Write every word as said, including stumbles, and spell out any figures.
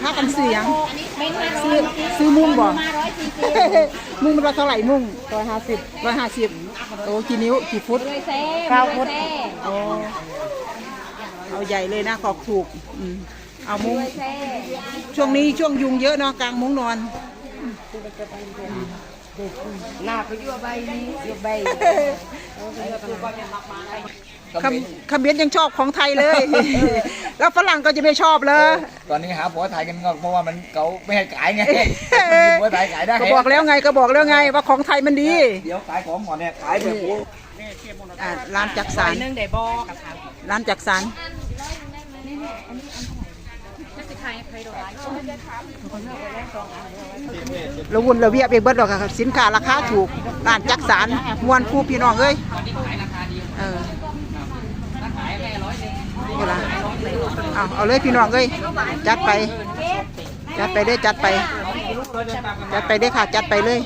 พากันซื้อหยัง ซื้อ ซื้อมุ้งบ่ มุ้งมันละเท่าไหร่มุ้งร้อยห้าสิบร้อยห้าสิบโอ้กี่นิ้วกี่ฟุตเก้าฟุตโอ้เอาใหญ่เลยนะของถูกอืมเอามุ้งช่วงนี้ช่วงยุงเยอะเนาะกางมุ้งนอนหน้าไปยั่วใบนี้ยั่วใบ เขมเขมรยังชอบของไทยเลย แล้วฝรั่งก็จะไม่ชอบเลย ตอนนี้หาผัวไทยกันงอกเพราะว่ามันเขาไม่ให้ขายไงมีผัวไทยขายได้ก็บอกแล้วไงก็บอกแล้วไงว่าของไทยมันดีเดี๋ยวขายของก่อนเนี่ยขายแบบโอ้อ่าร้านจักสานหนึ่งได้บอกอะค่ะร้านจักสาน ระวุ่นระเวียบไปเบิดดอกค่ะสินค้าราคาถูกร้านจักสานม่วนคู่พี่น้องเอ้ยเออนี่ล่ะเอาเอาเลยพี่น้องเอ้ยจัดไปจัดไปเด้อจัดไปจัดไปเด้อค่ะจัดไปเลย